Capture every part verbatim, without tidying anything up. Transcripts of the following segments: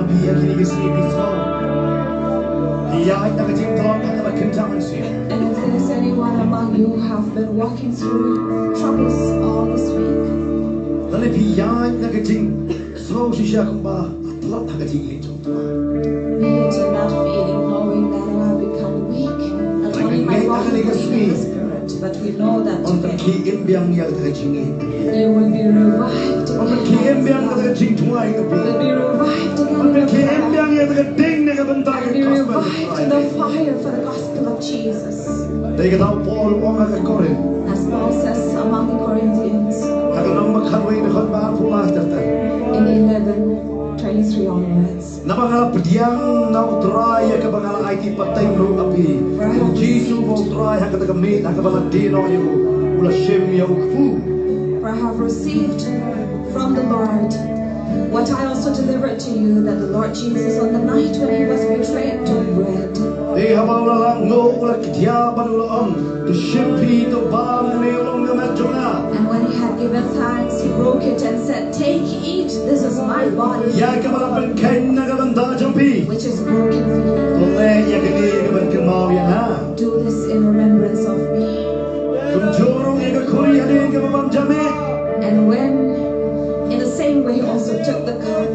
Ïa kine ki sngi phi sngew phi ïaid na ka jingtlot ha kaba kynja mynsiem. And if there's anyone among you who have been walking through troubles all this week, lane phi ïaid na ka jingsngew shisha kumba phi tlot ha ka jingïeit jong u Trai. Be it in that feeling, knowing that I have become weak, not only in my body, but in my spirit. But we know that today, ym pynkhie im biang ïa kata ka jingïeit, you will be revived again. Ym pynkhie im biang ïa kata ka jingduwai, you will be revived again. Ym pynkhie im biang ïa kata ka ding na ka bynta ka gospel, be revived in the fire for the gospel of Jesus. Dei kata u Paul u ong ha ka Korinth. As Paul says among the Corinthians, ha ka lynnong ba khatwei, dkhot ba arphew lai ter ter, in eleven twenty-three onwards. Naba nga la pdiang na u Trai ïa kaba nga la aiti pateng ruh ha phi. U Jisu ba u Trai, ha kata ka miet ha kaba la die noh ïa u, u la shim ïa u kpu. For I have received from the Lord what I also delivered to you, that the Lord Jesus, on the night when he was betrayed, took bread. Te haba u la lap nguh, u la kdiah bad u la ong, to shim phi, to bam, une u long ka met jong nga. And when he had given thanks, he broke it and said, "Take, eat, this is my body, ïa kaba la pynkheiñ na ka bynta jong phi, which is broken for you. To leh ïa kane ïa kaban kynmaw ïa nga." Do this in remembrance of me. Kumjuh ruh ïa ka khuri hadien kaba bam ja miet. And when, in the same way, he also took the cup.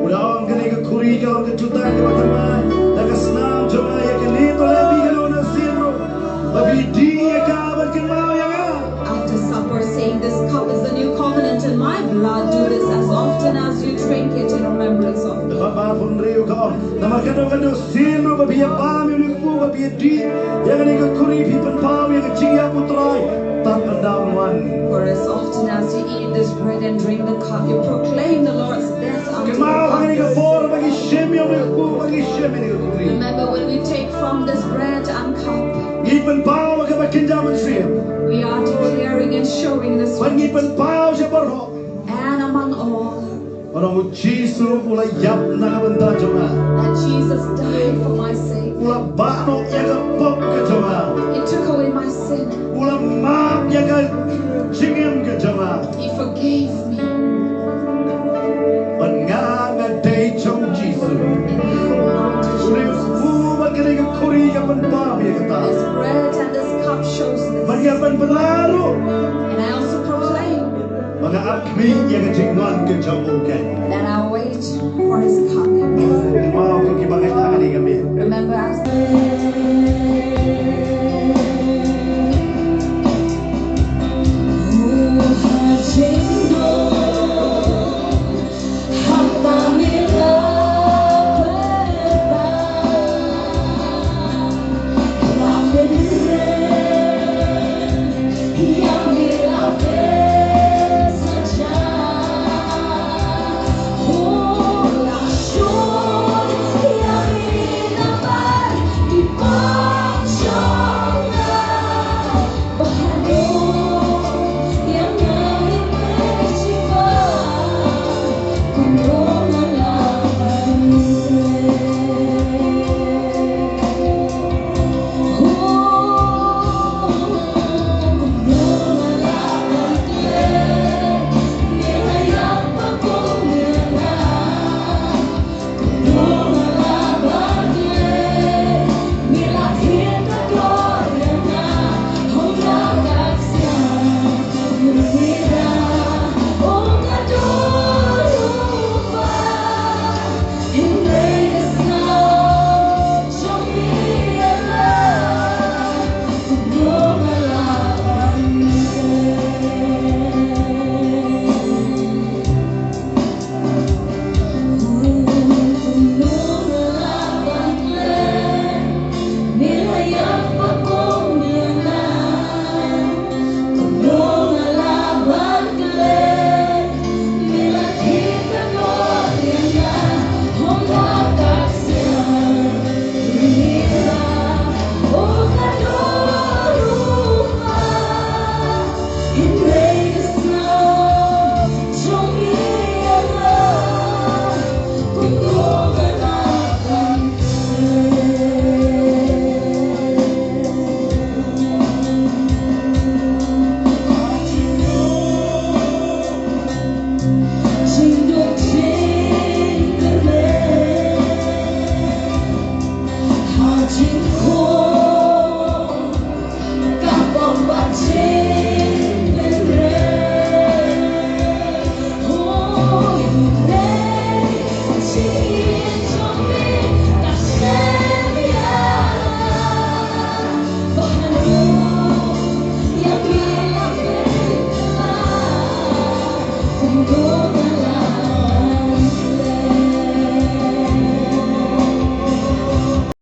U la ong, kane ka khuri ka long ka jutang kaba thymmai na ka snam jong nga, ïa kane to leh phi, kano kano sien ruh, ba phi dih ïa ka ban kynmaw ïa nga. After supper, saying, "This cup is the new covenant in my blood. Do this as often as you drink it in remembrance of me." Dkhot ba arphew hynriew ka ong, namar kano kano sien ruh ba phi ïa bam ïa une u kpu, ba phi ïa dih ïa kane ka khuri, phi pynpaw ïa ka jingïap u Trai tad haduh ba un wan. For as often as you eat this bread and drink the cup, you proclaim the Lord's death until he comes. Kynmaw ha kane ka por ba ngi shim ïa une u kpu, ba ngi shim ïa kane ka khuri. Remember, when we take from this bread and cup, ngi pynpaw ha kaba kynja mynsiem. We are declaring and showing this. Ba ngi pynpaw sha baroh. And among all, ba u Jisu u la ïap na ka bynta jong nga. That Jesus died for my sake. U la bah noh ïa ka pop ka jong nga. He took away my sin. U la map ïa ka jingim ka jong nga. He forgave me. Bad nga nga dei jong u Jisu. And I belong to Jesus. Une u kpu bad kane ka khuri ka pynpaw ïa kata. This bread and this cup shows this. Bad nga pynpaw ruh. And I also proclaim. Ba nga ap khmih ïa ka jingwan ka jong u ken. That I wait for his coming.